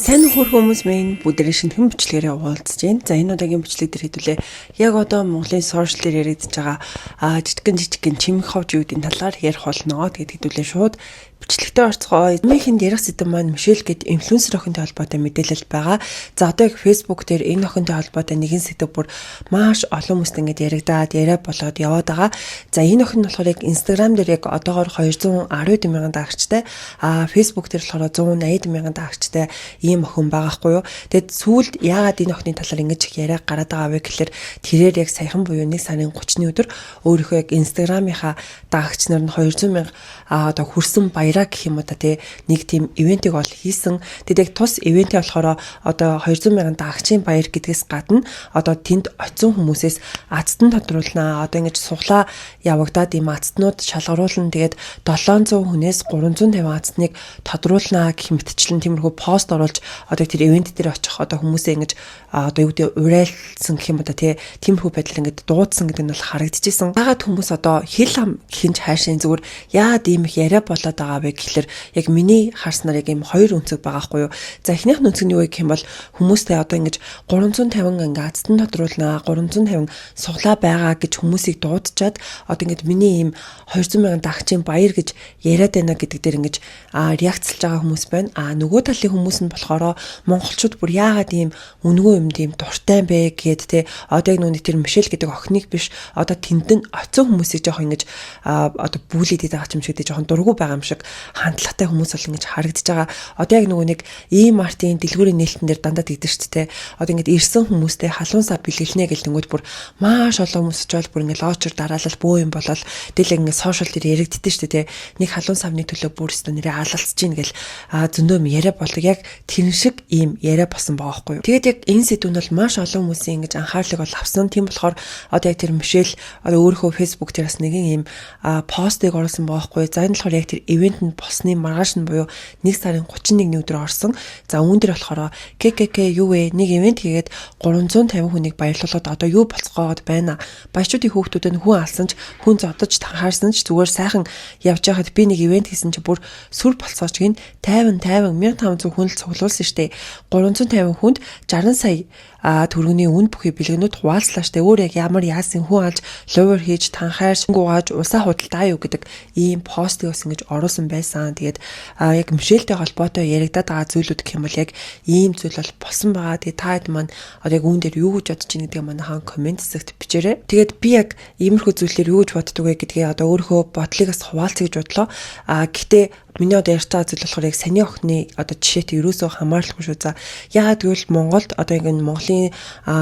Сайн уу хөрх хүмүүс минь, бүгдээрээ шинэхэн бичлэгээрээ уулзж байна. За, энэ удаагийн бичлэг дээр хэдүүлээ яг одоо Монголын social дээр яригдж байгаа жижигэн жижигэн чимэх ховж юудын талаар ярих болно. Тэгээд хэдүүлээ шууд бичлэгтээ орцгоё. Өмнөхийн ярих сэдэв маань Мишель гээд инфлюенсер охинтой холбоотой мэдээлэл байгаа. За, одоо яг Facebook дээр энэ охинтой холбоотой нэгэн сэдэв бүр маш олон хүмүүст ингэж яригдаад, яриа болоод яваад байгаа. За, энэ охин нь болохоор яг Instagram дээр яг одоогоор 210 мянган дагагчтай, Facebook дээр болохоор 180 мянган дагагчтай ийм охин байгаа хгүй юу. Тэгэд сүүлд яагаад энэ охины талаар ингэж их яриа гараад байгаа вэ гэхээр тэрээр яг саяхан буюу 1 сарын 30-ны өдөр өөрийнхөө яг Instagram-ийнхаа дагагч нар нь 200 мянга одоо хүрсэн баяраа гэх юм уу та, тий, нэг тийм event ийг бол хийсэн. Тэгэд яг тус event ээ болохоор одоо 200 мянган дагагчийн баяр гэдгээс гадна одоо тэнд очисон хүмүүсээс азтан тодруулнаа. Одоо ингэж суглаа явагдаад ийм азтнууд шалгаруулна. Тэгээд 700 хүнээс 350 азтныг тодруулнаа гэх мэтчлэн тиймэрхүү пост оруулж одоо тэр event дээр очих одоо хүмүүсээ ингэж одоо юу гэдэг, уриалсан гэх юм уу та, тий, тиймэрхүү байдлаар ингэж дуудсан гэдэг нь бол харагдчихсан. Яагаад хүмүүс одоо хэл ам хинж хайшин зүгээр яагаад ийм их яриа болоод байгаа вэ гэхлээр яг миний харснаар яг ийм хоёр өнцөг байгаа хгүй юу. За, эхнийх нь өнцөг нь юу вэ гэх юм бол хүмүүстэй одоо ингэж 350 ингээ азтан тодруулнаа, 350 суглаа байгаа гэж хүмүүсийг дуудчаад одоо ингэж миний ийм 200 мянган дагагчийн баяр гэж яриад байна гэдэг дээр ингэж реакцлж байгаа хүмүүс байна. А нөгөө талын хүмүүс нь болохоор монголчууд бүр яагаад ийм үнэгүй юмд ийм дуртай бэ гээд те, одоо яг нүуний тэр Мишель гэдэг охиныг биш, одоо тэнд нь очисон хүмүүсийг жоох ингэж одоо bully дээд байгаа юм шиг, те, жоохон дургу байгаа юм шиг хандлагатай хүмүүс бол ингэж харагдаж байгаа. Одоо яг нөгөө нэг ийм мартын дэлгүүрийн нээлтэн дээр дандаа тэгдэж шүү дээ. Одоо ингэж ирсэн хүмүүстэй халуун сав бэлгэлнэ гэл тэнгүүд бүр маш олон хүмүүс очиод бүр ингэ лоочор дараалал бөө юм болол тэгэл ингэ social дээр яригддээ шүү дээ. Нэг халуун савны төлөө бүр өстө нэрээ алалцж гин гэл зөндөө юм яриа болдог. Яг тэрэн шиг ийм яриа болсон байгаа байхгүй юу. Тэгээд яг энэ сэдв нь бол маш олон хүмүүсийн ингэж анхаарлыг бол авсан. Тийм болохоор одоо яг тэр Мишель одоо өөрийнхөө Facebook дээр бас нэгэн ийм постыг оруулсан байгаа байхгүй. За, энэ болохоор яг тэр event нь болсны маргааш нь буюу 1 сарын 31-ний өдөр орсон. За, үүн дээр болохоор ККК, юу вэ? Нэг event хийгээд 350 хүнийг баярлуулаад одоо юу болцгоогод байна. Баячуудын хүүхдүүд нь хүн алсан ч, хүн зодож танхаарсан ч зүгээр сайхан явж байхад би нэг event хийсэн чи бүр сүр болцооч гин 50 50 1500 хүн л цуглуулсан штэ. 350 хүнд 60 сая төгрөгийн үн бүхий бэлгэнүүд хуваалцлаа штэ. Өөр яг ямар яасан, хүн алж, лувер хийж, танхаарч, угааж, усаа худалдаа юу гэдэг ийм постыг бас ингэж оруулсан байсан. Тэгээд яг Мишельтэй холбоотой яригадаад байгаа зүйлүүд гэх юм бол яг ийм зүйл бол болсон байгаа. Тэгээд та хэд маань одоо яг үүн дээр юу гэж бодож байна гэдгээ манайхан comment хэсэгт бичээрэй. Тэгээд би яг иймэрхүү зүйлээр юу гэж боддог вэ гэдгээ одоо өөрийнхөө бодлыг бас хуваалцъя гэж бодлоо. А гэхдээ миний одоо ярьж байгаа зүйл болохоор яг саний охины одоо жишээтэй ерөөсөө хамааралгүй шүү. За, яагаад гэвэл Монголд одоо ингэ Монголын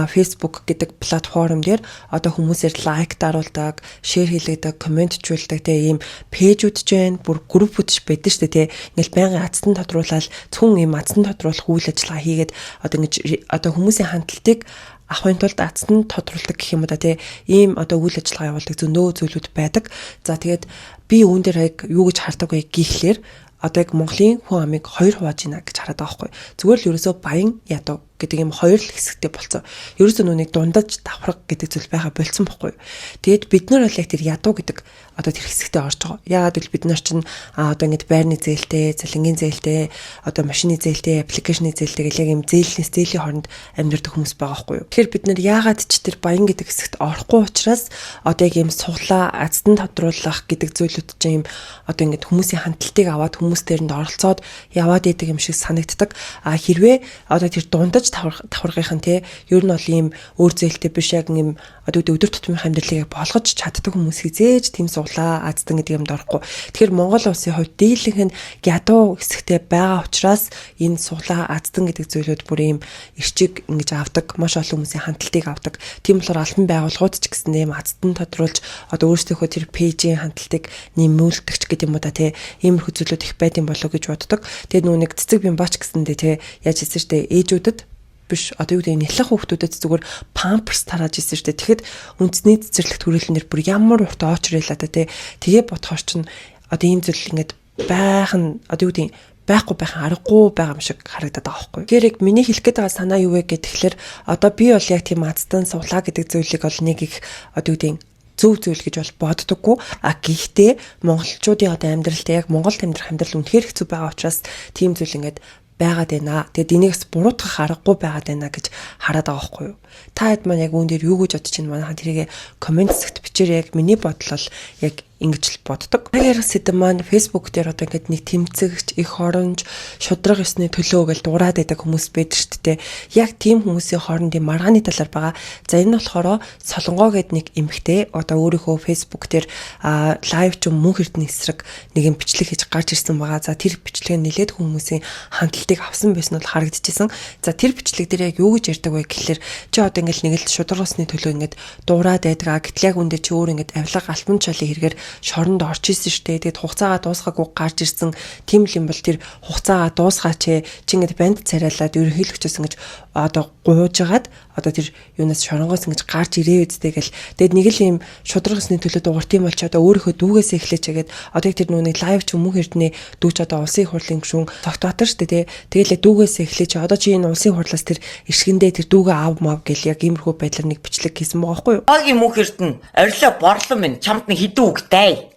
Facebook гэдэг платформ дээр одоо хүмүүсээр like даруулдаг, share хийлгэдэг, comment чүүлдэг те, ийм page үүд ч байна, бүр группүүд ч байдаг шүү дээ те. Ингээл байнгын азтан тодруулаад, зөвхөн ийм азтан тодруулах үйл ажиллагаа хийгээд одоо ингэж одоо хүмүүсийн хандлтыг авахын тулд азтан тодруулдаг гэх юм уу да, тий, ийм одоо үйл ажиллагаа явуулдаг зөндөө зүйлүүд байдаг. За, тэгээд би үүн дээр яг юу гэж хардаг вэ гэхлээр одоо яг Монголын хүн амыг хоёр хувааж байна гэж хараад байгаа байхгүй. Зүгээр л ерөөсөө баян, ядуу гэдэг юм хоёр л хэсэгтэй болцсон. Ерөөсөө нүуник дундаж давхарга гэдэг зүйл байгаа болцсон бохгүй. Тэгээд бид нар бол яг тэр ядуу гэдэг одоо тэр хэсэгтээ орж байгаа. Яагаад гэвэл бид нар чинь одоо ингэж байрны зээлтэй, цалингийн зээлтэй, одоо машины зээлтэй, application ы зээлтэй гэл яг юм зээлнээс зээлийн хооронд амьдардаг хүмүүс байгаа байхгүй юу. Тэгэхээр бид нар яагаад ч тэр баян гэдэг хэсэгт орохгүй учраас одоо яг юм суглаа, азтан тодруулах гэдэг зүйлүүд чинь юм одоо ингэж хүмүүсийн хандлтыг аваад хүмүүс тэрэнд оролцоод яваад идэг юм шиг санагддаг. А хэрвээ одоо тэр дундаж давхаргынхан те, ер нь бол ийм өөр зээлтэй биш, яг ийм одоо өдөр тутмын амьдралыг болгож чаддаг хүмүүс хизээж тийм суглаа, азтан гэдэг юмд орохгүй. Тэгэхээр Монгол улсын хувьд дийлэнх нь ядуу хэсэгтээ байгаа учраас энэ суглаа, азтан гэдэг зүйлүүд бүр ийм эрчиг ингэж авдаг, маш олон хүмүүсийн хандлтыг авдаг. Тийм болохоор албан байгууллагууд ч гэсэн ийм азтан тодруулж одоо өөрсдийнхөө тэр page ийн хандлтыг нэмүүлдэг ч гэдэг юм уу да, тий, иймэрхүү зүйлүүд их байд юм болоо гэж боддог. Тэгээд нүү нэг цэцэг бимбач гэсэндээ тий, яаж хэлсэн штэ, ээжүүдэд биш, одоо юу гэдэг, нялх хүүхдүүдэд зүгээр памперс тарааж исэн штэ. Тэгэхэд үндэсний цэцэрлэгт хүрээлэн дээр бүр ямар урт оочрэлаа та, тий. Тэгээ бодохоор чинь одоо ийм зүйл ингээд байх нь одоо юу гэдэг, байхгүй байх аргагүй байгаа юм шиг харагдаад байгаа байхгүй. Тэгэхээр яг миний хэлэх гээд байгаа санаа юу вэ гэхээр одоо би бол яг тийм азтан суглаа гэдэг зүйлийг бол нэг их одоо юу гэдэг, зөв зүйл гэж бол боддоггүй. А гэхдээ монголчуудын одоо амьдралд, яг Монголд амьдрах амьдрал үнэхээр хэцүү байгаа учраас тийм зүйл ингээд байгаад байна. Тэгээд энийг бас буруутгах аргагүй байгаад байна гэж хараад байгаа байхгүй юу? Та хэд маань яг үүн дээр юу гэж бодож байна? Манайхан тэрийг comment хэсэгт бичээрэй. Яг миний бодол бол яг ингэж л боддог. Яг ярих сэдэв маань Facebook дээр одоо ингээд нэг тэмцэгч, эх оронж, шударга ёсны төлөө гэж дуурайд байдаг хүмүүс байдаг шүү дээ. Яг тийм хүмүүсийн хоорондын маргааны талаар байгаа. За, энэ нь болохоор Солонгоо гээд нэг эмэгтэй одоо өөрийнхөө Facebook дээр live ч юм Мөнх Эрдэнэ эсрэг нэг юм бичлэг хийж гарч ирсэн байгаа. За, тэр бичлэг нь нэлээд хүмүүсийн хандлтыг авсан байсан нь бол харагдчихсан. За, тэр бичлэг дээр яг юу гэж ярьдаг вэ гэхлээр чи одоо ингээд нэг л шударга ёсны төлөө ингээд дуурайд байдаг. Гэтэл яг үндэ чи өөр ингээд авилга, албан тушаалын хэрэгээр шоронд орж исэн штэ. Тэгээд хугацаагаа дуусгаагүй гарч ирсэн. Тийм л юм бол тэр хугацаагаа дуусгаач ээ. Чи ингээд банд царайлаад ерөнхийлөгчөөс ингэж одоо гуйжгаад одоо тэр юунаас шоронгоос ингэж гарч ирээ үсттэй гэл. Тэгээд нэг л юм шударга ёсны төлөө дуурт юм бол чи одоо өөрийнхөө дүүгээсээ эхлэч гээд одоо яг тэр нүуний live ч Мөнх Эрдэнэ дүүч одоо улсын их хурлын гишүүн Цогтбаатар штэ, тий. Тэгэл дүүгээсээ эхлэч, одоо чи энэ улсын хурлаас тэр иршгэндээ тэр дүүгээ ав мав гэл яг иймэрхүү байдлаар нэг бичлэг хийсэн байгаа байхгүй юу? Агийн Мөнх Эрдэнэ орилоо борлон минь, чамд нэг хэдэн үг дай.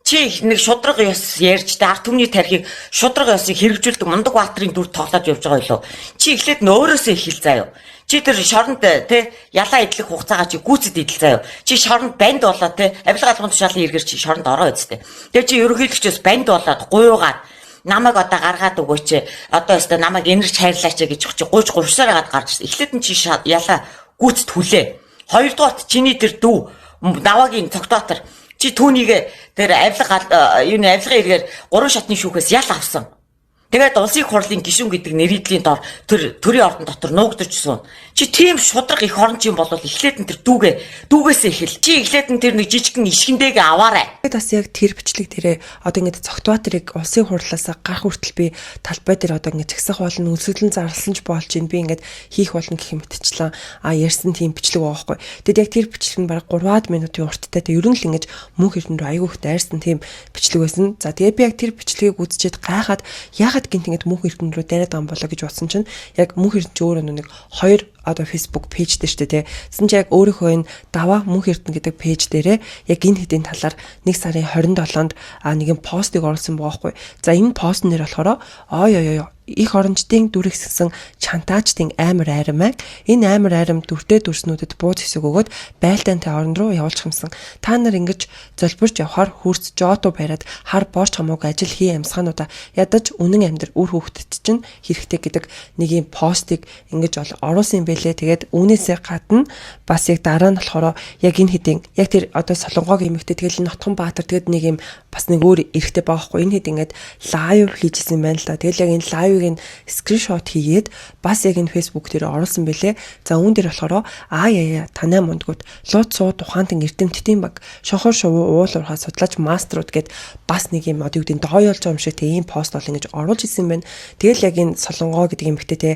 Чи их нэг шударга ёс ярьж тэ, ард түмний тархийг шударга ёсыг хэрэгжүүлдэг Мундаг Баатрын дүр тоглоод явж байгаа билүү? Чи эхлээд нь өөрөөсөө эхэл заяа. Чи тэр шоронд тэ ялаа идэх хугацаагаа чи гүйцэд идэл заяа. Чи шоронд банд болоод тэ, авилга, албан тушаалын хэрэгээр чи шоронд ороо үсттэй. Тэгээ чи ерөнхийлөгчөөс банд болоод гуйгаад намайг одоо гаргаад өгөөч. Одоо өстө намайг энэрч хайрлаач гэж чи гуйж гурсаар хагаад гарч ирсэн. Эхлээд нь чи ялаа гүйцэд хүлээ. Хоёрдугаарт чиний тэр дүү Даваагийн Цогтбаатар, чи түүнийг тэр авилга юуны авилгын хэрэгээр гурван шатны шүүхээс ял авсан. Тэгээд улсын хурлын гишүүн гэдэг нэрийдлийн дор тэр төрийн ордон дотор нуугдчихсон. Чи тийм шударга эх оронч юм бол эхлээд нь тэр дүүгээсээ эхэл. Чи эхлээд нь тэр нэг жижигхэн ишгэндээгээ аваарай. Тэгээд бас яг тэр бичлэг дээрээ одоо ингэж Цогтбаатарыг улсын хурлаасаа гарах хүртэл би талбай дээр одоо ингэж жагсах болно, өлсгөлэн зарласан ч болж ин би ингэж хийх болно гэх мэтчлэн ярьсан тийм бичлэг байгаа байхгүй. Тэгэд яг тэр бичлэг нь бараг 3-аад минутын урттай, тэг ер нь л ингэж Мөнх Эрдэнэ рүү айгүй их дайрсан тийм бичлэг байсан. За, тэгээд би яг тэр бичлэгийг үзчихэд гайхаад яагаад гинт ингэж Мөнх Эрдэнэ рүү дайраад байгаа юм болоо гэж бодсон чинь яг Мөнх Эрдэнэ ч өөрөө нэг хоёр одоо Facebook page дээр шүү дээ. Тэгсэн чинь яг өөрийнхөө энэ Даваа Мөнх Эрдэнэ гэдэг page дээрээ яг энэ хэдийн талаар 1 сарын 27-нд нэгэн постыг оруулсан байгаа байхгүй. За, энэ постн дээр болохоор ой ой ой, их орончдын дүрэгсгсэн чантаачдын аймар айрам аа. Энэ аймар айрам дүртэй дүрснүүдэд бууз хэсэг өгөөд байлдаантай орон руу явуулчих юмсан. Та нар ингэж золбирч явхаар хөрс жото бариад хар боорч хамууг ажил хий амьсгаануудаа ядаж үнэн амьдр, үр хүүхдэд чинь хэрэгтэй гэдэг нэг юм постыг ингэж оруулсан юм бэлээ. Тэгээд үүнээсээ гадна бас яг дараа нь болохоор яг энэ хэдийн яг тэр одоо Солонгоог эмэгтэй, тэгэл энэ Отхон Баатар, тэгээд нэг юм бас нэг өөр эрэгтэй байгаа хгүй. Энэ хэд ингээд live хийжсэн юм байна л да. Тэгэл яг энэ live ыг нь screenshot хийгээд бас яг энэ Facebook дээр оруулсан бэлээ. За, үүн дээр болохоор аа яа яа, танай мундгууд лууд сууд ухаантан эрдэмтдийн баг шонхор шувуу уул уурхай судлаач мастерууд гэд бас нэг юм одоо юу гэдэг дооёолж байгаа юм шиг те ийм пост бол ингэж оруулж исэн юм байна. Тэгэл яг энэ Солонгоо гэдэг эмэгтэй те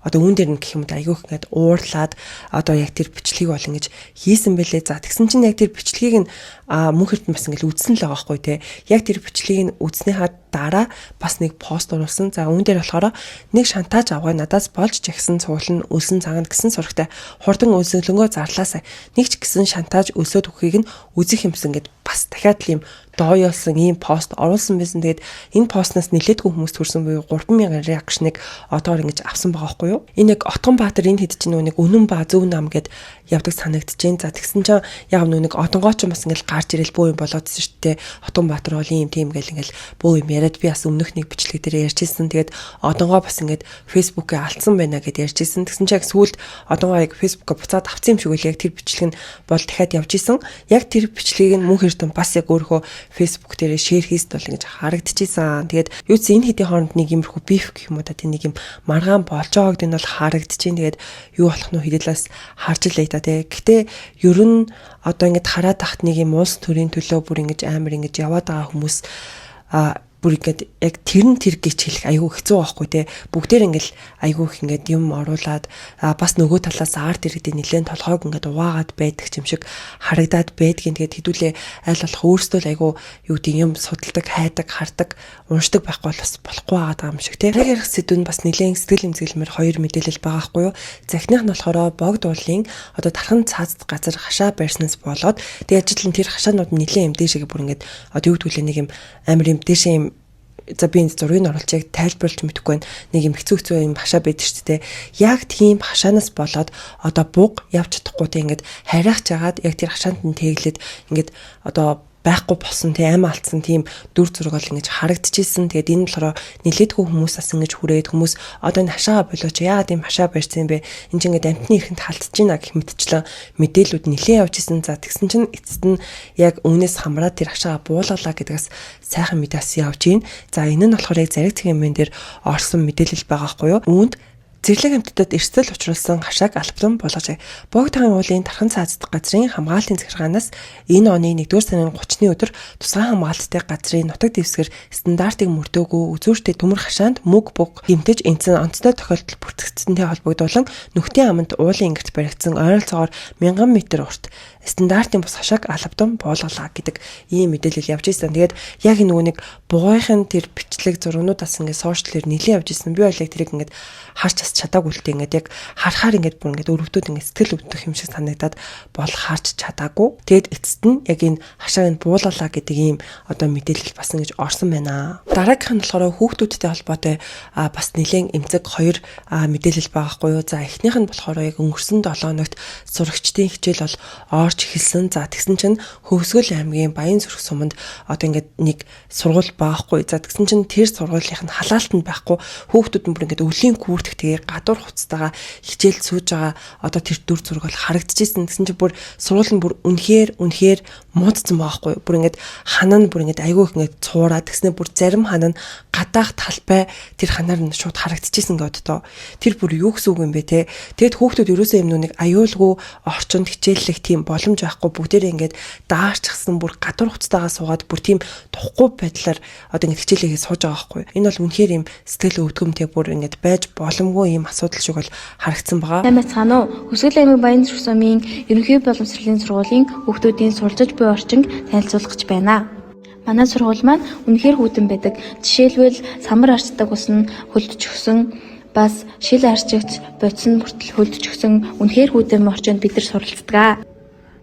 одоо үүн дээр нь гэх юм да айгүйх ингээд уурлаад одоо яг тэр бичлэгийг бол ингэж хийсэн бэлээ. За, тэгсэн чинь яг тэр бичлэгийг нь Мөнх Эрдэнэ бас ингэж үзсэн л байгаа байхгүй те. Яг тэр бичлэгийг нь үзснийхаа дараа бас нэг пост оруулсан. За, үүн дээр болохоор нэг шантааж авгаа надаас болж жагсан цуглан өлсөн цагаанд гэсэн сурагтай хурдан өлсгөлөнгөө зарлаасай. Нэг ч гэсэн шантааж өлсөөд өгөхийг нь үзэх юмсан гэд бас дахиад л юм дооёолсон ийм пост оруулсан байсан. Тэгээд энэ постнаас нэлээдгүй хүмүүс төрсэн буюу 3000 reaction ыг одоогор ингэж авсан байгаа байхгүй юу? Энэ яг Отгон Баатар энэ хэд чинь нэг үнэн ба зөв нам гэд явдаг санагдчихээн. За, тэгсэн чинь яг нэг Отонгоо ч бас ингээл гарч ирэл бөө юм болоодсэн шүү дээ. Отгон Баатар бол ийм тийм гэл ингээл бөө юм яриад би бас өмнөх нэг бичлэг дээр ярьжсэн. Тэгээд Одонгоо бас ингээд Facebook-ыг алдсан байна гэд ярьжсэн. Тэгсэн чинь яг сүүлд Одонгоо яг Facebook-а буцаад авсан юм шиг үл яг тэр бичлэг нь бол дахиад явж исэн. Яг тэр бичлэгийг нь Мөнх Эрдэнэ бас яг өөрийнхөө Facebook дээр share хийсд бол ингэж харагдчихсан. Тэгээд юу ч энэ хэдийн хооронд нэг иймэрхүү beef гэх юм уу та, тийм нэг юм маргаан болж байгааг нь бол харагдчихээн. Тэгээд юу болох нь хэдэлээс харж лээ та тий. Гэтэ ер нь одоо ингэж хараад тахт нэг юм улс төрийн төлөө бүр ингэж амар ингэж яваад байгаа хүмүүс бүр ингээд яг тэр нь тэр гэж хэлэх айгүй хэцүү байхгүй те. Бүгдээр ингээл айгүй их ингээд юм оруулаад бас нөгөө талаас арт иргэдийн нэлээд толгойг ингээд уваагаад байдаг юм шиг харагдаад байдгийн. Тэгээд хэдүүлээ аль болох өөрсдөө л айгүй юу гэдэг юм судалдаг, хайдаг, хардаг, уншдаг байхгүй бол бас болохгүй байгаа юм шиг те. Яг ярих сэдв нь бас нэлээд сэтгэл эмзэглэмээр хоёр мэдээлэл байгаа хгүй юу. Захных нь болохоор Богд уулын одоо тархан цаазд газар хашаа барьснаас болоод тэгээд ажил нь тэр хашаанууд нь нэлээд юм дээшээ бүр ингээд одоо юу гэдгүүлээ нэг юм амар юм дээшээ юм за би энэ зургийг оруулж яг тайлбарлаж мэдэхгүй байна. Нэг юм хэцүү хэцүү юм хашаа байдаг шүү дээ. Яг тийм хашаанаас болоод одоо буг явж чадахгүй те ингээд харайхж жагаад яг тэр хашаанд нь тэглээд ингээд одоо байхгүй болсон тий амь алдсан тийм дүр зураг бол ингэж харагдчихсэн. Тэгээд энэ болохоор нилээдгүй хүмүүс бас ингэж хүрээд хүмүүс одоо энэ хашаага болооч яагаад ийм хашаа барьсан юм бэ? Энд чинь ингээд амтны эрхэнд халтж байна гэх мэтчлэн мэдээлүүд нилээ явж исэн. За тэгсэн чинь эцэст нь яг үүнээс хамраад тэр хашаага буулгалаа гэдгээс сайхан мэдээс явж гин. За энэ нь болохоор яг зариг цэгийн мэн дээр орсон мэдээлэл байгаа хгүй юу? Үүнд зэрлэг амьтдад эрсдэл учруулсан хашааг албан болгожээ. Богд хаан уулын Тархан цаазд газрын хамгаалтын захиргаанаас энэ оны 1-р сарын 30-ны өдөр тусгай хамгаалттай газрын нутаг дэвсгэр стандартыг мөрдөөгүй үзүүртэй төмөр хашаанд мүг буг гэмтэж энэсэн онцгой тохиолдол бүртгэгдсэнтэй холбогдуулан нүхтийн аманд уулын ингэрт баригдсан ойролцоогоор 1000 м урт стандартын бус хашааг албан буулгалаа гэдэг ийм мэдээлэл явж ирсэн. Тэгээд яг нөгөө нэг бугуйхын тэр бичлэг зургнуудаас ингээд сошиалэр нэлээд явж ирсэн. Би бол яг тэрийг ингээд харж бас чадаагүй л дээ. Ингээд яг харахаар ингээд бүр ингээд өрөвдөөд ингээд сэтгэл өвдөх юм шиг санагдаад бол харж чадаагүй. Тэгээд эцэст нь яг энэ хашааг нь буулгалаа гэдэг ийм одоо мэдээлэл бас ингэж орсон байна. Дараагийнх нь болохоор хүүхдүүдтэй холбоотой бас нэлээд эмзэг хоёр мэдээлэл байгаа хгүй юу. За эхнийх нь болохоор яг өнгөрсөн 7 хоногт сурагчдын хичээл бол орж эхэлсэн. За тэгсэн чинь Хөвсгөл аймгийн Баян-Зүрх суманд одоо ингээд нэг сургууль байгаа хгүй. За тэгсэн чинь тэр сургуулийнх нь халаалт нь байхгүй. Хүүхдүүд нь бүр ингээд өвлийн гүртгэтэйгээ гадуур хуцтайгаа хичээл сууж байгаа одоо тэр дүр зураг бол харагдчихсэн. Тэгсэн чинь бүр сургууль нь бүр үнэхээр үнэхээр муудсан байгаа хгүй. Бүр ингээд хана нь бүр ингээд айгүй их ингээд цуураа тэгснэ бүр зарим хана нь гадаах талбай тэр ханаар нь шууд харагдчихсэн гэдэг одоо. Тэр бүр юу гэсэн үг юм бэ те. Тэгэд хүүхдүүд ерөөсөө юм нүг аюулгүй орчинд хичээллэх тийм боломж байхгүй бүгдээрээ ингээд даарчсан бүр гадуур хуцтайгаа суугаад бүр тийм тухгүй байдлаар одоо ингээд хичээлээгээ сууж байгаа байхгүй. Энэ бол үнэхээр юм сэтгэл өвдгөмтэй бүр ингээд байж боломгүй юм асуудал шиг бол харагдсан байгаа. Сайн байцгаана уу? Хөвсгөл аймаг Баян-Зүрх сумын ерөнхий боломжлын сургуулийн хүүхдүүдийн суралцаж буй орчинг танилцуулах гэж байна. Манай сургууль маань үнэхээр хүйтэн байдаг. Жишээлбэл самар арчдаг ус нь хөлдчихсөн, бас шил арчигч бодис нь хүртэл хөлдчихсөн үнэхээр хүйтэн орчинд бид нар суралцдаг.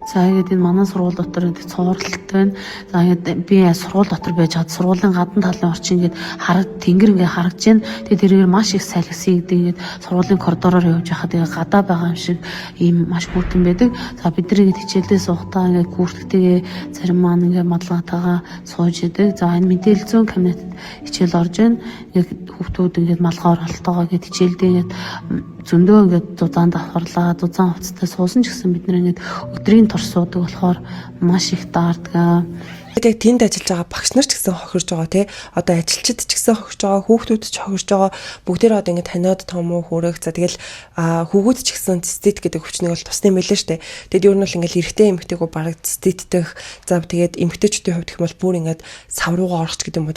За ингээд энэ манай сургууль дотор ингээд цувралтай байна. За ингээд би сургууль дотор байж хад сургуулийн гадна талын орчин ингээд хараг тэнгэр ингээд харагдаж байна. Тэгээд тэрээр маш их салхисан гэдэг ингээд сургуулийн коридороор явж байхад ингээд гадаа байгаа юм шиг ийм маш хүйтэн байдаг. За бид нар ингээд хичээлдээ суухдаа ингээд гүртгтэйгээ зарим маань ингээд малгайтайгаа сууж идэг. За энэ мэдээлэл зүйн кабинетад хичээл орж байна. Ингээд хүүхдүүд ингээд малгай оролтоогоо ингээд хичээлдээ ингээд зөндөө ингээд зузаан давхарлаа, зузаан хувцастай суусан ч гэсэн бид нар ингээд өдрийн турш суудаг болохоор маш их даардаг. Тэгээд яг тэнд ажиллаж байгаа багш нар ч гэсэн хохирж байгаа тий. Одоо ажилчид ч гэсэн хохирж байгаа, хүүхдүүд ч хохирж байгаа. Бүгдээр одоо ингээд таниад том уу хүрэх. За тэгэл хүүгүүд ч гэсэн цистит гэдэг өвчнийг бол тусны мэлээ штэ. Тэгэд ер нь бол ингээд эрэгтэй эмэгтэйгүү бараг циститдэх. За тэгээд эмэгтэйчүүдийн хувьд гэх юм бол бүр ингээд сав руугаа орох ч гэдэг юм уу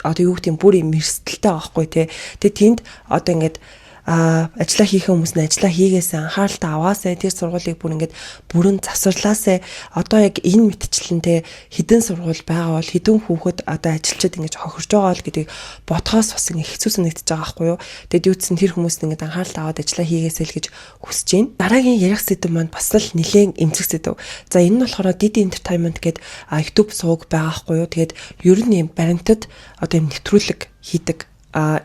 одоо юу гэдэг юм бүр юм эрсдэлтэй байгаа байхгүй тий. Тэгээд тэнд одоо ингээд ажиллаа хийх хүмүүс нь ажиллаа хийгээсээ анхааралтай аваасай тэр сургуулийг бүр ингээд бүрэн завсарлаасай одоо яг энэ мэтчлэнтэй хэдэн сургууль байгаа бол хэдэн хүүхэд одоо ажилчид ингэж хохирж байгаа бол гэдгийг бодхоос бас ингэ хэцүү санагдаж байгаа байхгүй юу. Тэгэд юу гэсэн тэр хүмүүс нь ингээд анхаарал аваад ажиллаа хийгээсэй л гэж хүсэж байна. Дараагийн ярих сэдэв маань бас л нэлээн эмзэг сэдэв. За энэ нь болохоор Didi Entertainment гээд YouTube сувг байгаа байхгүй юу. Тэгээд ер нь юм баримтат одоо юм нэвтрүүлэг хийдэг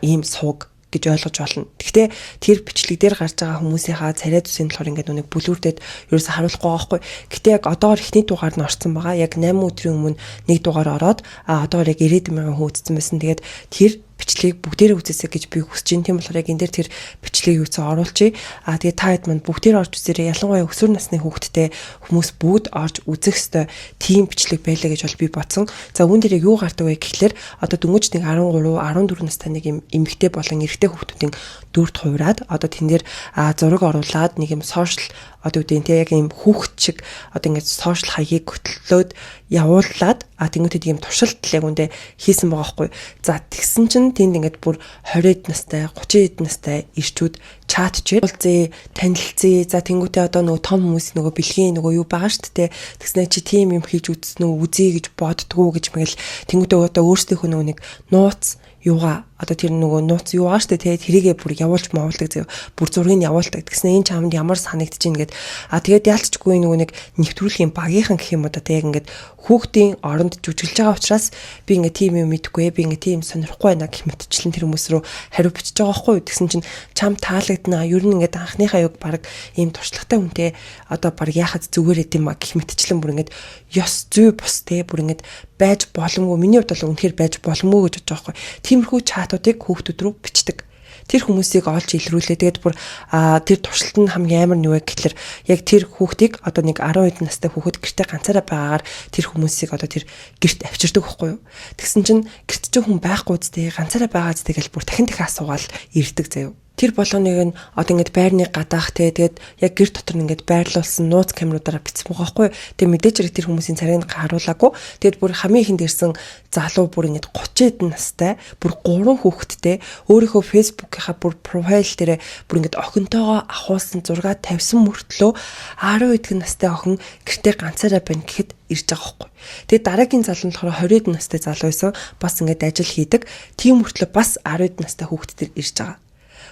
ийм сувг гэж ойлгож болно. Гэхдээ тэр бичлэг дээр гарч байгаа хүмүүсийнхаа царай зүсийн болохоор ингээд нүг бүлүүрдээд ерөөсө харуулахгүй байгаа байхгүй. Гэхдээ яг одоогор эхний дугаар нь орсон байгаа. Яг 8 өдрийн өмнө нэг дугаар ороод одоогор яг 90 мянган хүн үзсэн байсан. Тэгээд тэр бичлэгийг бүгдээрээ үзээсэй гэж би хүсэж байна. Тийм болохоор яг энэ дээр тэр бичлэгийг юуцаа оруулчихъя. Тэгээд та хэд манд бүгдээрээ орж үзээрэй. Ялангуяа өсвөр насны хүүхэдтэй хүмүүс бүгд орж үзэх ёстой тийм бичлэг байлаа гэж бол би бодсон. За үүн дээр яг юу гардаг вэ гэхлээр одоо дөнгөж нэг 13, 14 настай нэг юм эмэгтэй болон эрэгтэй хүүхдүүдийн дүрд хувраад одоо тэн дээр зураг оруулаад нэг юм сошиал одоо үгүй те яг юм хүүхэд шиг одоо ингээд сошиал хаягийг хөтлөөд явуулаад тэнгуүтэд ийм туршилт яг үндэ хийсэн байгаа хгүй. За тэгсэн чинь тэнд ингээд бүр 20 настай, 30 настай ирчүүд чат чир уулзъя, танилцъя. За тэнгуүтээ одоо нөгөө том хүмүүс нөгөө бэлгийн нөгөө юу байгаа шүү дээ. Тэгснэ чи тийм юм хийж үзсэн үү, үзье гэж боддгоо гэж мэгэл тэнгуүтээ одоо өөрсдийнхөө нөгөө нэг нууц юугаа одоо тэр нөгөө нууц юугаа штэ те, тэрийгээ бүр явуулж мовлдог заяа. Бүр зургийг явуулдаг. Тэгснэ энэ чамд ямар санагдаж ийн гэд. А тэгээд яалтчгүй нөгөө нэг нэвтрүүлгийн багийнхан гэх юм уу да те, яг ингээд хүүхдийн оронд жүжиглэж байгаа учраас би ингээд тийм юм мэдэхгүй, би ингээд тийм сонирхгүй байна гэх мэтчлэн тэр хүмүүс рүү хариу бичиж байгаа байхгүй юу. Тэгсэн чинь чам таалагдана. Ер нь ингээд анхныхаа юг баг ийм туршлагатай хүнтэй одоо баг яхад зүгээр эд юм а гэх мэтчлэн бүр ингээд ёс зүй бус те, бүр ингээд байж боломгүй. Миний хувьд бол үнэхээр байж боломгүй гэж бодож байгаа байхгүй. Тиймэрхүү чатуудыг хүүхдүүд рүү бичдэг. Тэр хүмүүсийг олж илрүүлээ. Тэгээд бүр тэр туршилт нь хамгийн амар нь юу вэ гэхэлэр яг тэр хүүхдийг одоо нэг 10 хэдэн настай хүүхэд гэртээ ганцаараа байгаагаар тэр хүмүүсийг одоо тэр гэрт авчирдаг байхгүй юу. Тэгсэн чинь гэрт чинь хүн байхгүй зү, ганцаараа байгаа зү гэл бүр дахин дахин асуугаал ирдэг заяа. Тэр болгоныг нь одоо ингээд байрны гадаах те, тэгээд яг гэр дотор нь ингээд байрлуулсан нууц камеруудаараа бичсэн байгаа байхгүй. Тэгээд мэдээж хэрэг тэр хүмүүсийн царайг харуулаагүй. Тэгээд бүр хамгийн ихэнд ирсэн залуу бүр ингээд 30 хэдэн настай, бүр 3 хүүхэдтэй, өөрийнхөө Facebook-ийнхаа бүр profile дээрээ бүр ингээд охинтойгоо авахуулсан зураг тавьсан мөртлөө 10 хэдэн настай охин гэртээ ганцаараа байна гэхэд ирж байгаа байхгүй. Тэгээд дараагийн залуу нь болохоор 20 хэдэн настай залуу байсан. Бас ингээд ажил хийдэг. Тийм мөртлөө бас 10 хэдэн настай хүүхэд төр ирж байгаа.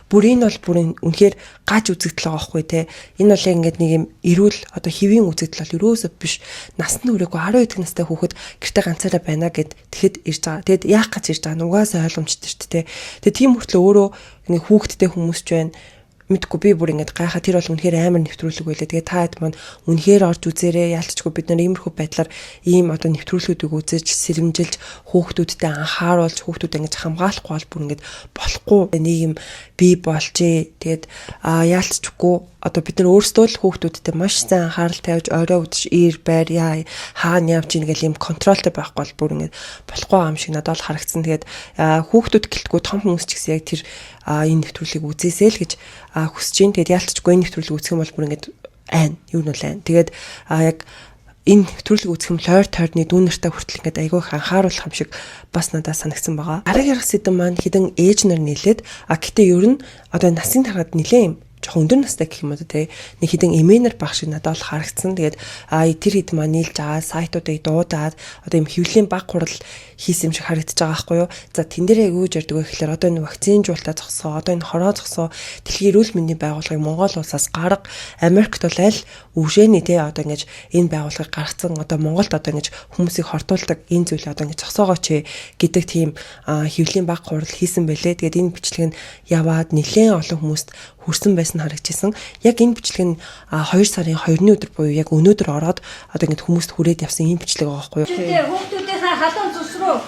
Бүр энэ бол бүр үнэхээр гаж үзэгдэл байгаа байхгүй те. Энэ бол яг ингээд нэг юм эрүүл одоо хэвийн үзэгдэл бол ерөөсөө биш. Насны хүрээгүй 10 хэдэн настай хүүхэд гэртээ ганцаараа байна гэд тэгэхэд ирж байгаа. Тэгэд яах гэж ирж байгаа нь угаасаа ойлгомжтой шүү дээ те. Тэгээ тийм мөртлөө өөрөө нэг хүүхэдтэй хүмүүс ч байна, мэдгүй, би бүр ингээд гайхаа. Тэр бол үнэхээр амар нэвтрүүлэг байлаа. Тэгээ та хэд маань үнэхээр орж үзээрэй. Яалтчгүй бид нар иймэрхүү байдлаар ийм одоо нэвтрүүлгүүдийг үзэж, сэрэмжилж, хүүхдүүдтэй анхааруулж, хүүхдүүд ингэж хамгаалахгүй бол бүр ингээд болохгүй нэг юм бий болжээ. Тэгээд яалтчгүй одоо бид нар өөрсдөө л хүүхдүүдтэй маш сайн анхаарал тавьж, орой үдш ир байр яа хаана явж ийн гэл ийм control той байхгүй бол бүр ингээд болохгүй юм шиг надад бол харагдсан. Тэгээд хүүхдүүд гэлтгүй том хүмүүс ч гэсэн яг тэр энэ нэвтрүүлгийг үзээсэй л гэж хүсэж байна. Тэгээд яалтчгүй энэ нэвтрүүлгийг үзэх юм бол бүр ингээд айн, юу нь бол айн. Тэгээд яг энэ нэвтрүүлгийг үзэх юм лойр тойрны дүү нартай хүртэл ингээд айгүй их анхааруулах юм шиг бас надад санагдсан байгаа. Дараагийн ярих сэдэв маань хэдэн ээж нар нийлээд, а гэтээ ер нь одоо насын тараад нилээн юм жоохон өндөр настай гэх юм уу те, нэг хэдэн эмээнэр баг шиг надад бол харагдсан. Тэгээд тэр хэд маань нийлж байгаа сайтуудыг дуудаад одоо юм хэвлэлийн баг хурал хийсэн юм шиг харагдаж байгаа байхгүй юу. За, тэн дээр яг юу гэж ярьдаг вэ гэхээр одоо энэ вакцинжуулалтаа зогсоо, одоо энэ хороо зогсоо, дэлхийн эрүүл мэндийн байгууллагыг Монгол улсаас гарга, Америкт бол аль өвжээний те одоо ингэж энэ байгууллагыг гаргацсан, одоо Монголд одоо ингэж хүмүүсийг хортуулдаг энэ зүйл одоо ингэж зогсоогооч гэдэг тийм хэвлэлийн баг хурал хийсэн байлээ. Тэгээд энэ бичлэг нь яваад нэлээд олон хүмүүст хүрсэн байсан харагдчихсан. Яг энэ бичлэг нь 2 сарын 2-ны өдөр буюу яг өнөөдөр ороод одоо ингэж хүмүүст хүрээд явсан ийм бичлэг байгаа байхгүй юу? Хүүхдүүдийнхээ халуун цус руу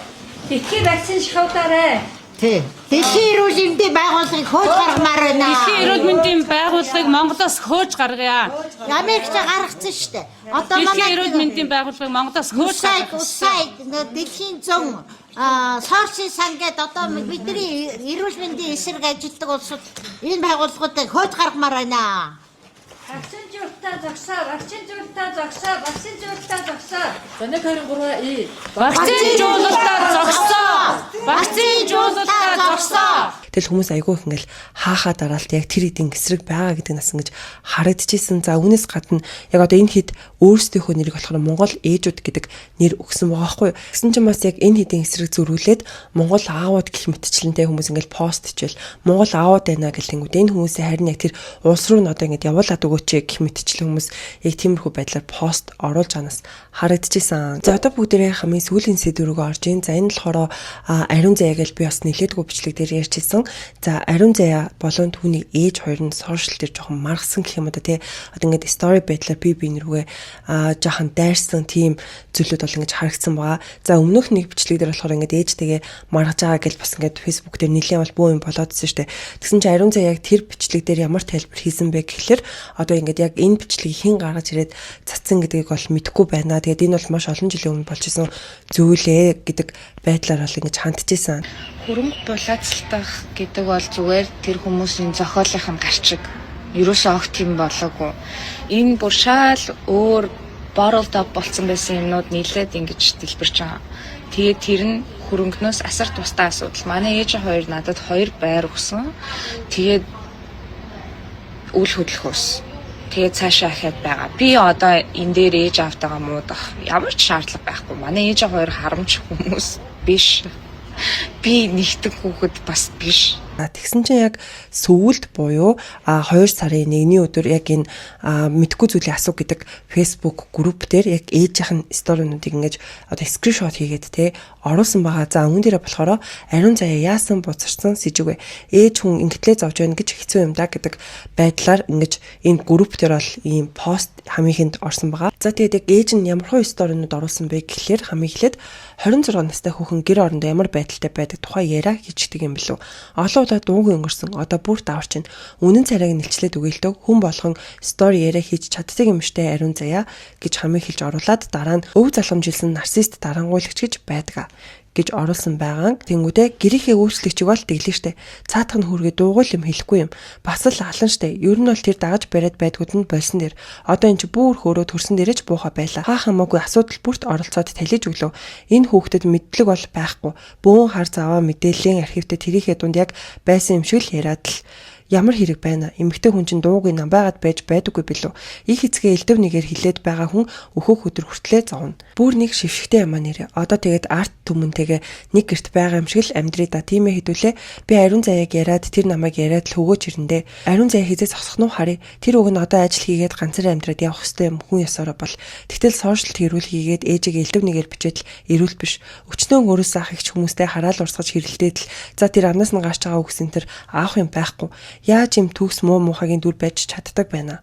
битгий вакцин шахуулаарай. Тий. Дэлхийн эрүүл мэндийн байгууллагыг хөөж гаргамаар байна. Дэлхийн эрүүл мэндийн байгууллагыг Монголоос хөөж гаргая. Америкч гаргацсан шүү дээ. Одоо Дэлхийн эрүүл мэндийн байгууллагыг Монголоос хөөж USAID гаргах. USAID дэлхийн зөн Сорсын сан гэдэг одоо бидний эрүүл мэндийн эсрэг ажилладаг улсууд энэ байгууллагуудыг хөөж гаргамаар байна. Вакцинжуулалтаа зогсоо, вакцинжуулалтаа зогсоо, вакцинжуулалтаа зогсоо. Вакцинжуулалтаа зогсоо. Вакцинжуулалтаа зогсоо. Тэгэл хүмүүс айгүй их ингээл хаахаа дараалт яг тэр хэдийн эсрэг байгаа гэдэг нас ингэж харагдчихсэн. За, үүнээс гадна яг одоо энэ хэд өөрсдийнхөө нэрийг болохоор Монгол ээжүүд гэдэг нэр өгсөн байгаа байхгүй юу. Тэгсэн чинь бас яг энэ хэдийн эсрэг зөрүүлээд Монгол аауд гэх мэтчлэнтэй хүмүүс ингээл пост хийчихэл Монгол аауд байна гэлтэнгүүд энэ хүмүүсээ харин яг тэр улс руу нь одоо ингэж явуулаад өгөөч гэх мэтчлэн хүмүүс яг тиймэрхүү байдлаар пост оруулж байгаанаас харагдчихсан. За, одоо бүгдээрээ хамгийн сүүлийн сэдв рүүгээ орж ийн. За, энэ болохоор ариун заяа гэж би бас нэлээдгүй бичлэг дээр ярьчихсан. За, ариун заяа болон түүний ээж хоёр нь social дээр жоохон маргасан гэх юм уу да тий. Одоо ингээд story байдлаар би бие рүүгээ жоохон дайрсан тийм зүйлүүд бол ингэж харагдсан байгаа. За, өмнөх нэг бичлэг дээр болохоор ингээд ээжтэйгээ маргаж байгаа гэж бас ингээд Facebook дээр нэлээд бол бүү юм болоодсэн шүү дээ. Тэгсэн чинь ариун заяа яг тэр бичлэг дээр ямар тайлбар хийсэн бэ гэхлээр одоо ингээд яг энэ бичлэгийг хэн гаргаж ирээд цацсан гэдгийг бол мэдэхгүй байна. Тэгээд энэ бол маш олон жилийн өмнө болж исэн зүйлээ гэдэг байдлаар бол ингэж хандчихсан. Хөрөнгө булаацалтах гэдэг бол зүгээр тэр хүмүүсийн зохиолынх нь гарчиг. Ерөөсөө огт тийм болоогүй. Энэ бүр шал өөр bottled up болцсон байсан юмнууд нийлээд ингэж дэлбэрч байгаа. Тэгээд тэр нь хөрөнгнөөс асар тустай асуудал. Манай ээж хоёр надад хоёр байр өгсөн. Тэгээд үл хөдлөхөөс. Тэгээд цаашаа ахиад байгаа. Би одоо энэ дээр ээж аавтайгаа муудах ямар ч шаардлага байхгүй. Манай ээж хоёр харамч хүмүүс биш. Би нэгтгэх хүүхэд бас биш. Тэгсэн чинь яг сүүлд буюу 2 сарын 1-ний өдөр яг энэ мэдэхгүй зүйлийг асуу гэдэг Facebook group дээр яг ээжийнх нь story нуудыг ингэж одоо screenshot хийгээд те оруулсан байгаа. За, үүн дээрээ болохоор "Ариун заяа яасан бузарсан сэжиг вэ? Ээж хүн ингэтлээ зовж байна гэж хэцүү юм да" гэдэг байдлаар ингэж энэ group дээр бол ийм пост хамгийн ихэнд орсон байгаа. За, тэгээд яг ээж нь ямар хуу story нууд оруулсан бэ гэхлээр хамгийн эхлээд 26 настай хүүхэн гэр орондоо ямар байдалтай байдаг тухай яриа хийчдэг юм билүү. Олон удаа дуугүй өнгөрсөн. Одоо бүр даварч байна. Үнэн царайг нэлчлээд үгэлдэг. Хүн болгон story яриа хийж чаддаг юм штэ, ариун заяа гэж хамгийн хэлж оруулаад, дараа нь өв залгамжилсан нарцист дарангуйлагч гэж байдаг гэж оруулсан байгаа. Тэнгүүдээ гэрийнхээ үйлчлэгчийг бол тэглээ штэ. Цаатах нь хүргээ дуугүй юм хэлэхгүй юм. Бас л алан штэ. Ер нь бол тэр дагаж бариад байдгууд нь болсон дэр. Одоо эн чи бүр хөөрөө төрсөн дээрэж бууха байла. Хаа хамаагүй асуудал бүрт оролцоод талиж өглөө. Энэ хүүхдэд мэдлэг бол байхгүй. Бөөн хар заваа мэдээллийн архивтэй тэрийнхээ дунд яг байсан юм шиг л яриад л ямар хэрэг байна. Эмэгтэй хүн чинь дуугүй нам байгаад байж байдаггүй билүү. Их эцгээ элдв нэгээр хилээд байгаа хүн өөхөх өдөр хүртлээ зовно. Бүр нэг шившигтэй юм а нэрээ. Одоо тэгээд арт түмэнтэйгээ нэг гэрт байгаа юм шиг л амьдрий да. Тийм ээ, хэдүүлээ. Би ариун заяаг яриад, тэр намайг яриад л хөгөөч ирэндээ. Ариун заяа хизээ зогсох нь харъя. Тэр уг нь одоо ажил хийгээд ганцаар амьдраад явах хэвээр юм хүн ёсороо бол. Тэгтэл social хэрүүл хийгээд ээжигээ элдв нэгээр бичээд л эрүүл биш. Өчнөө өөрөөсөө ах ихч хүмүүстэй хараал урсгаж хэрэлдээд л, за, тэр амнаас нь гарч байгаа үгс энэ төр аах юм байхгүй. Яаж юм төгс муу муухайгийн дүр байж чаддаг байна.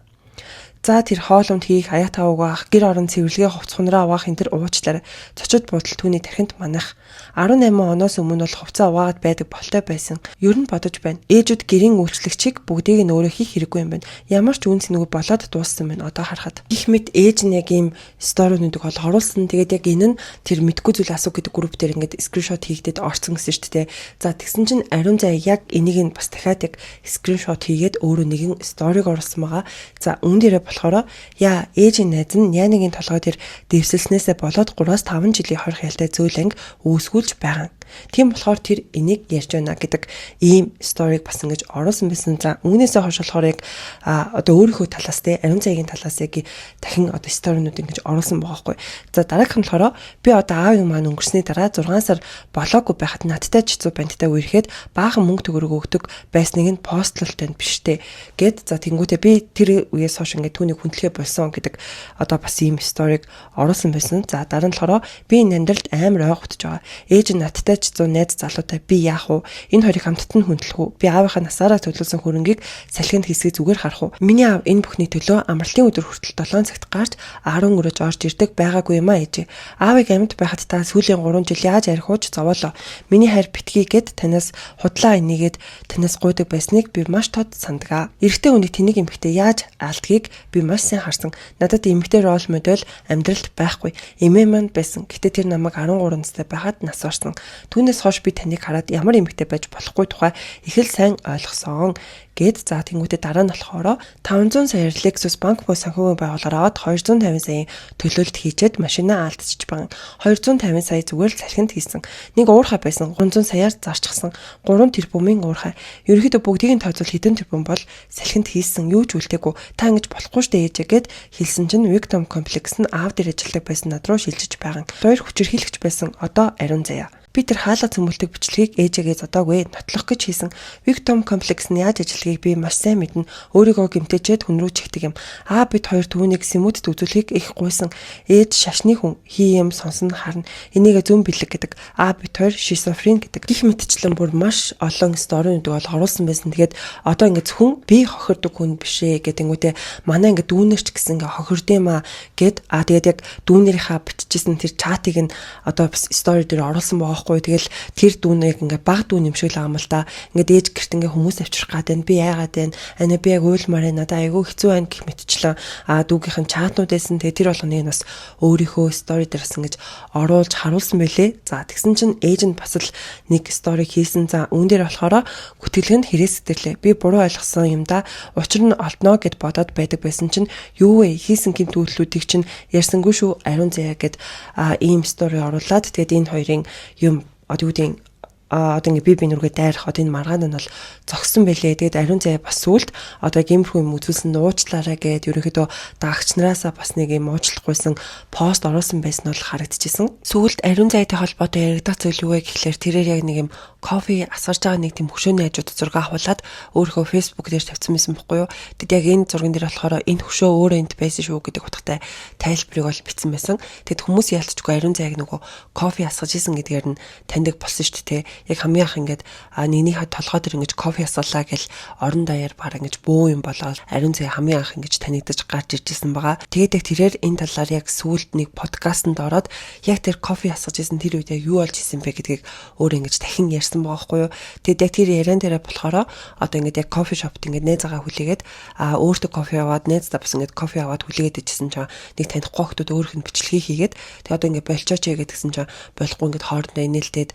За, тэр хоолунд хийх, аяа тавууг авах, гэр орон цэвэрлэгээ, хувц хунраа угаах энэ төр уучлаарай. Зочид буудал түүний тархинд манах. 18 оноос өмнө бол хувцаа угаагаад байдаг болтой байсан. Ер нь бодож байна. Ээжүүд гэрийн үйлчлэгчийг бүгдийг нь өөрөө хийх хэрэггүй юм байна. Ямар ч үн цэнгүй болоод дууссан байна одоо харахад. Гэх мэт ээж нь яг ийм story нуудыг бол оруулсан. Тэгээд яг энэ нь тэр мэдгүй зүйл асуу гэдэг group дээр ингээд screenshot хийгдээд орсон гэсэн шүү дээ. За, тэгсэн чинь ариун заяа яг энийг нь бас дахиад яг screenshot хийгээд өөрөө нэгэн story г оруулсан байгаа. За, үүн дээрээ болохоор яа ээжийн найз нь Яныгийн толгой дээр дэвсэлснээсээ болоод 3-5 жилийн хорих ялтай зөөлөнг үүсгүүлж байгаа. Тийм болохоор тэр энийг ярьж байна гэдэг ийм story г бас ингэж оруулсан байсан. За, үүнээсээ хойш болохоор яг одоо өөрийнхөө талаас те, ариун заягийн талаас яг дахин одоо story нууд ингэж оруулсан байгаа байхгүй. За, дараагийнх нь болохоор би одоо аавын маань өнгөрсний дараа 6 сар болоогүй байхад надтай чицүү банттай үерхэд баахан мөнгө төгрөг өгдөг байсныг нь постлолтой биш те гэд. За, тэнгуүтээ би тэр үеэс хойш ингээд түүнийг хүндлэхэ болсон гэдэг одоо бас ийм story г оруулсан байсан. За, дараа нь болохоор би энэ амьдралд амар ойготж байгаа. Ээж нь надтай ч зун найз залуутай, би яах вэ? Энэ хоёрыг хамтд нь хүндлэх үү? Би аавынхаа насаараа төлөвлөсөн хөрөнгийг салхинд хийсгийг зүгээр харах уу? Миний аав энэ бүхний төлөө амралтын өдөр хүртэл 7 цагт гарч 10 өрөөж орж ирдэг байгаагүй юм а, ээжээ. Аавыг амьд байхад та сүүлийн 3 жил яаж архиуж зовоолоо. Миний хайр битгий гэд танаас худлаа энийгээд танаас гуйдаг байсныг би маш тод сандгаа. Эрэгтэй хүнийг тэнэг эмэгтэй яаж алдгийг би маш сайн харсан. Надад эмэгтэй role model амьдралд байхгүй. Эмээ маань байсан. Гэтэ тэр намайг 13 настай байхад нас барсан. Түүнээс хойш би таныг хараад ямар эмэгтэй байж болохгүй тухай их л сайн ойлгосон гэд. За, тэнгуүтээ дараа нь болохоор 500 саяар Lexus банк буй санхүүгийн байгууллагаар аваад 250 саяын төлөөлөлт хийчээд машинаа алдчихж байгаа. 250 сая зүгээр л салхинд хийсэн. Нэг уурхай байсан, 300 саяар зарчихсан. 3 тэрбумын уурхай. Ерөнхийдөө бүгдийг нь тооцвол хэдэн тэрбум бол салхинд хийсэн, юу ч үлдээгүй. Та ингэж болохгүй штэ, ээжээ гэд хэлсэн чинь victim complex нь аав дээр ажилладаг байсан над руу шилжиж байгаа. Хоёр хүчирхийлэгч байсан. Одоо ариун заяа. Би тэр хаалга цөмөлтөг бичлэгийг ээжээгээ зодоогүй, нотлох гэж хийсэн. Victim complex нь яаж ажиллахыг би маш сайн мэднэ. Өөрийгөө гэмтээчээд хүн рүү чигдэг юм. Аа, бид хоёр түүнийг сэмүүдэд үзүүлэхийг их гуйсан. Ээж шашны хүн, хий юм сонсон харна. Энийг зөв бэлэг гэдэг. Аа, бид хоёр шизофрен гэдэг. Гэх мэтчлэн бүр маш олон story нуудыг бол оруулсан байсан. Тэгээд одоо ингээд зөвхөн би хохирдог хүн биш ээ гэдэгүүтээ манай ингээд дүүнер ч гэсэн ингээд хохирд юм аа гэд. Аа, тэгээд яг дүүнерийнхаа биччихсэн тэр чатыг нь одоо бас story дээр оруулсан байгаа байхгүй. Тэгэл тэр дүүнийг ингээ баг дүүн юм шиг л байгаа юм л да. Ингээд ээж гэрт ингээ хүмүүс авчрах гад байна. Би яагаад байна? Ана би яг уйлмаар байна. Надаа айгүй хэцүү байна гэх мэтчлэн а дүүгийнх нь чатнууд байсан. Тэгээ тэр болгоныг нь бас өөрийнхөө story дээр бас ингэж оруулж харуулсан байлээ. За, тэгсэн чинь ээж нь бас л нэг story хийсэн. За, үүн дээр болохоор гүтгэлгэнд хэрэгс сэтэрлээ. Би буруу ойлгосон юм да. Учир нь олдноо гэд бодоод байдаг байсан чинь юу вэ? Хийсэн гэмт үйлдэлүүдийг чинь ярьсангүй шүү, ариун заяа гэд а ийм story оруулаад, тэгээд энэ хоёрын юм одоо юу гэдэг одоо ингээ бие биенүүргээ дайрах одоо энэ маргаан нь бол зогссон байлээ. Тэгээд ариун заяа бас сүулт одоо гэмэрхүү юм үзүүлсэн нууцлаарай гээд ерөнхийдөө дагагч нараасаа бас нэг юм уучлахгүйсэн пост оруулсан байсан нь бол харагдчихсэн. Сүүлд ариун заяатай холбоотой яригдах зүйл юу вэ гэхлээр тэрээр яг нэг юм кофе асгарч байгаа нэг тийм хөшөөний хажууд зураг авахулаад өөрийнхөө Facebook дээр тавьсан байсан бохгүй юу. Тэгэд яг энэ зурган дээр болохоор энэ хөшөө өөрөө энд байсан шүү гэдэг утгатай тайлбарыг бол бичсэн байсан. Тэгэд хүмүүс ялцчгүй ариун заяаг нөгөө кофе асгаж исэн гэдгээр нь таньдаг болсон шүү дээ. Яг хамгийн анх ингээд нэгнийхээ толгой дээр ингэж кофе асгалаа гэл орон даяар баг ингэж бөө юм болоод ариун заяа хамгийн анх ингэж танигдаж гарч ирж исэн байгаа. Тэгээд яг тэрээр энэ талаар яг сүүлд нэг подкастэнд ороод яг тэр кофе асгаж исэн тэр үед яг юу болж исэн бэ гэдгийг өөр ингэж дахин ярьсан байгаа байхгүй юу. Тэгэд яг тэр яриан дээрээ болохоор одоо ингээд яг кофе шопт ингээд найзаагаа хүлээгээд өөртөө кофе аваад найздаа бас ингээд кофе аваад хүлээгээд ичсэн чинь нэг танихгүй охтууд өөрөх нь бичлэгийг хийгээд тэгээ одоо ингээд болчооч гэдгсэн чинь болохгүй ингээд хоорондоо инээлдээд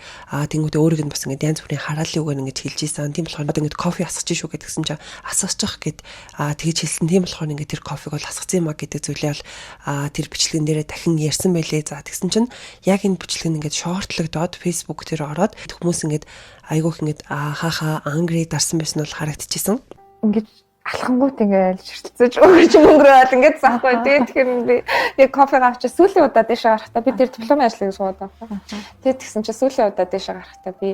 тэнгуүтээ өөрийг нь бас ингээд янз бүрийн хараалын үгээр ингээд хэлж исэн. Тийм болохоор одоо ингээд кофе асгаж шүү гэдгсэн чинь асгачих гэд тэгж хэлсэн. Тийм болохоор ингээд тэр кофег бол асгацсан юм а гэдэг зүйлээ бол тэр бичлэгэн дээрээ дахин ярьсан байлээ. За тэгсэн чинь яг энэ бичлэг нь ингээд шортлогдоод Facebook дээр ороод хүмүүс ингээд айгүйх ингээд хааха angry дарсан байсан бол харагдчихсан. Ингээд алхангуут ингээд ширтэлцэж өгч мөнгөрөөд ингээд заахгүй. Тэгээд тэгэхээр би яг кофег авчиж сүүлийн удаа дэшээ гарахтаа би тэр дипломын ажлыг суугаад байгаа. Тэгээд тэгсэн чинь сүүлийн удаа дэшээ гарахтаа би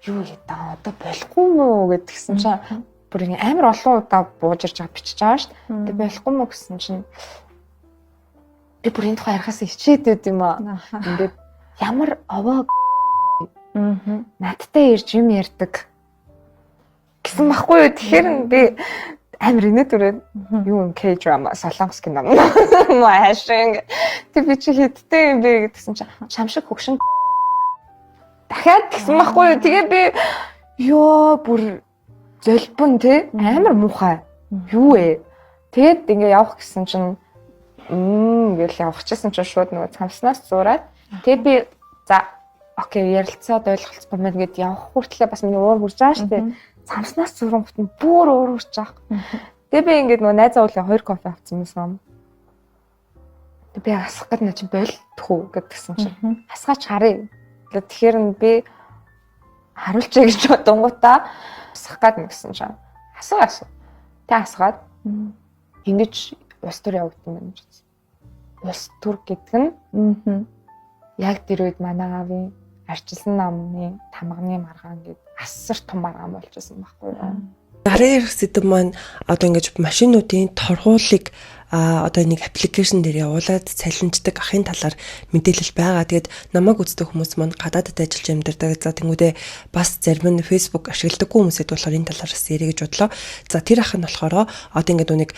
юу гэдэг одоо болохгүй мүү гэдгсэн чинь бүр ингээ амар олон удаа бууж ирж байгаа бичиж байгаа шүү дээ. Тэгээд болохгүй мүү гэсэн чинь би бүр энэ тухай ярихаас хичээд байд юм аа. Ингээд ямар овоо надтай ирж юм ярьдаг гэсэн байхгүй юу. Тэгэхээр би амар инээ түрээд юу юм K-drama, солонгос кино маашин тэг би чи хэдтэй юм бэ гэдгсэн чинь чам шиг хөгшин дахиад тэгсэн байхгүй юу. Тэгээ би ёо бүр золбон те амар муухай юу вэ. Тэгээд ингээ явах гэсэн чинь ингээл явахчихсан чинь шууд нөгөө цамснаас зураад тэгээд би за окей ярилцаад ойлголцохгүй мэн гэд явах хүртлээ бас миний уур хүрж байгаа шүү дээ. Цамснаас зурангут нь бүр уур хүрч байгаа. Тэгээ би ингээд нөгөө найзаа уулын 2 кофе авсан юмсан. Тэгээ би асах гээд нэ чи болтох уу гэдгсэн чинь асгаач харъя. Тэгэхээр нь би харуулчаа гэж бодонгуудаа асах гээд нэгсэн чинь асуу асуу. Тэг асгаад ингэж улс төр явагдсан байна гэж бодсон. Улс төр гэдэг нь яг тэр үед манай аавын арчилсан намны тамганы маргаан гээд асар том маргаан болж байсан байхгүй юу. Дараа ярих сэдэв маань одоо ингэж машинуудын торгуулыг одоо нэг аппликейшн дээр явуулаад цалинждаг ахын талаар мэдээлэл байгаа. Тэгээд намайг үздэг хүмүүс маань гадаадд ажиллаж амьдардаг. За тэнгүүдээ бас зарим нь Facebook ашигладаггүй хүмүүсэд болохоор энэ талаар бас яриа гэж бодлоо. За тэр ах нь болохоор одоо ингээд нэг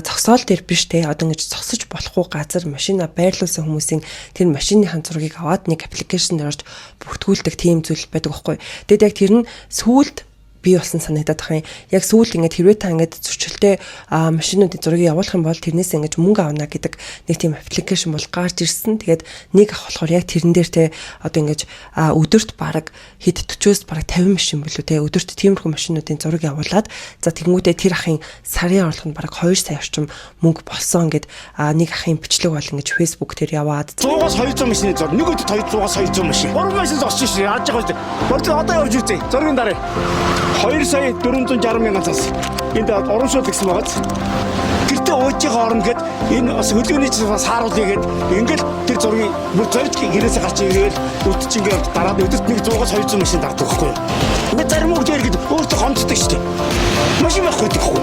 зогсоол дээр биш те одоо ингэж зогсож болохгүй газар машина байрлуулсан хүмүүсийн тэр машиныхаа зургийг аваад нэг аппликейшн дээр орж бүртгүүлдэг тийм зүйл байдаг байхгүй. Тэгээд яг тэр нь сүүлд бий болсон санагдаад байгаа юм. Яг сүүлд ингээд хэрвээ та ингээд зөрчилтэй машинуудын зургийг явуулах юм бол тэрнээс ингээд мөнгө авна гэдэг нэг тийм аппликейшн бол гарч ирсэн. Тэгээд нэг ах болохоор яг тэрэн дээр те одоо ингээд өдөрт бараг хэд 40-оос бараг 50 машин болов те өдөрт тиймэрхүү машинуудын зураг явуулаад за тэнгуүдээ тэр ахын сарын орлого нь бараг 2 сая орчим мөнгө болсон гэд нэг ахын бичлэг бол ингээд Facebook дээр яваад 100-аас 200 машины зураг нэг өдөрт 200-аас 200 машин. 3 машин зогсож шээ. Яаж байгаа вэ? Борд одоо явж үзье. Зургийн дараа 2 сая 460 мянган цас. Энд урамшуул гэсэн байгааз. Гэртээ ууж байгаа орно гэд энэ бас хөлөөний бас хааруулъя гэд ингээл тэр зургийг бүр зорж гэрээсээ гарч ирээл өд чинь ингээд дараад өдөрт нэг 100-аас 200 машин дардаг байхгүй юу. Ингээд зарим үг дээр гэд өөртөө гомддог шүү дээ. Машин байхгүй гэхгүй.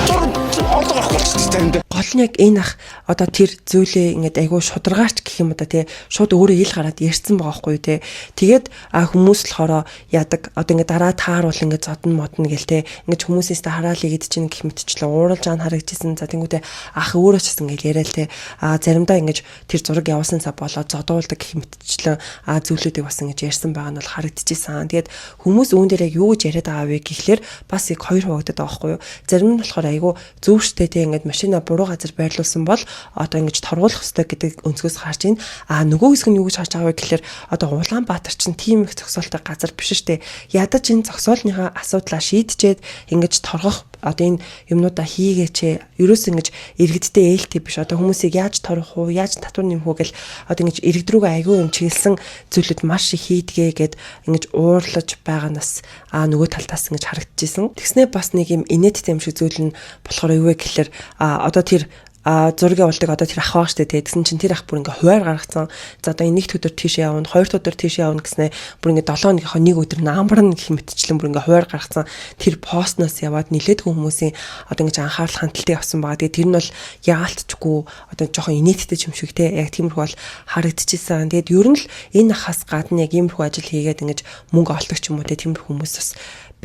Зураг орлого авахгүй болчихсон заримдаа. Гол нь яг энэ ах одоо тэр зүйлээ ингээд айгүй шударгаарч гэх юм да тий шууд өөрөө ил гараад ярьсан байгаа байхгүй тий. Тэгээд хүмүүс болохоор яадаг одоо ингээд дараа тааруул ингээд зодно модно гэл тий ингээд хүмүүсээс та хараалъя гэд чинь гэх мэтчлээ ууралж байгаа нь харагдчихсан. За тэнгуүтээ ах өөрөө ч гэсэн ингээд яриа л тий заримдаа ингээд тэр зураг явуулсан цаа болоо зодуулдаг гэх мэтчлэн зүйлүүдийг бас ингээд ярьсан байгаа нь бол харагдчихсан. Тэгээд хүмүүс үүн дээр яг юу гэж яриад байгаа вэ гэхлээр бас яг хоёр хуваагдаад байгаа байхгүй юу. Зарим нь болохоор айгүй зөв штэ тий ингээд машина буруу газар байрлуулсан бол одоо ингэж торгуулах ёстой гэдэг өнцгөөс харж байна. А нөгөө хэсэг нь юу гэж харж байгаа вэ гэхлээр одоо Улаанбаатар чинь тийм их зогсоолтой газар биш штэ. Ядаж энэ зогсоолныхаа асуудлаа шийдчихэд ингэж торгох одоо энэ юмнуудаа хийгээч. Ерөөс ингэж иргэдтэй ээлтэй биш. Одоо хүмүүсийг яаж торох уу, яаж татвар нэмэх үү гэл одоо ингэж иргэд рүүгээ айгүй юм чиглэсэн зүйлүүд маш их хийдгээ гэд ингэж уурлаж байгаа нас нөгөө талдаас ингэж харагдчихсэн. Тэгснээ бас нэг юм инээдтэй юм шиг зүйл нь болохоор юу вэ гэхэлэр одоо тэр зураг явуулдаг одоо тэр ах байгаа штэ, тэгсэн чинь тэр ах бүр ингээ хуваар гаргацсан. За, одоо энэ нэгд өдөр тийшээ явна, хоёрт өдөр тийшээ явна гэснээр бүр ингээ 7 хоногийнхоо нэг өдөр наамарна гэх мэтчлэн бүр ингээ хуваар гаргацсан тэр постноос яваад нилээдгүй хүмүүсийн одоо ингэж анхаарал хандлтыг авсан байгаа. Тэгээ тэр нь бол яалтчгүй одоо жоохон инээдтэй юм шиг те, яг тиймэрхүү бол харагдчихсан. Тэгээд ер нь л энэ ахаас гадна яг иймэрхүү ажил хийгээд ингэж мөнгө олдог ч юм уу те, тиймэрхүү хүмүүс бас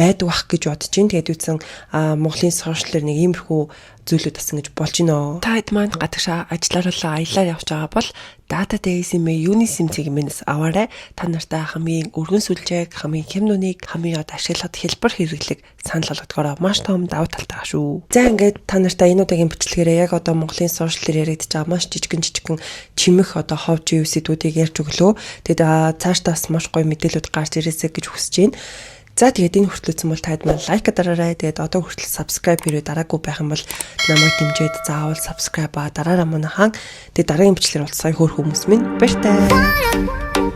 байдаг бах гэж бодож чинь. Тэгээд үтсэн Монголын social оор нэг иймэрхүү зүйлүүд бас ингэж болж гинөө. Та хэд маань гадагшаа ажиллаар болоо аяллаар явж байгаа бол Data Days-ийн Unisim цэгмэнээс аваарай. Та нартай хамгийн өргөн сүлжээг, хамгийн хям нүнийг, хамгийн одоо ашиглахад хэлбэр хэрэглэг санал болгодгороо маш том давуу талтай шүү. За, ингээд та нартай энэ удаагийн бичлэгээрээ яг одоо Монголын social ээр яригдж байгаа маш жижигэн жижигэн чимэх одоо хов живүү сэдвүүдийг ярьж өглөө. Тэгээд цаашдаа бас маш гоё мэдээлүүд гарч ирээсэй гэж хүсэж байна. За, тэгээд энэ хүртэл үзсэн бол таад маань like дараарай. Тэгээд одоо хүртэл subscribe хэрвээ дараагүй байх юм бол намайг дэмжиж заавал subscribe ба дараарай манайхан. Тэгээд дараагийн бичлэгээр уулзцгаая, хөөр хүмүүс минь. Баяртай.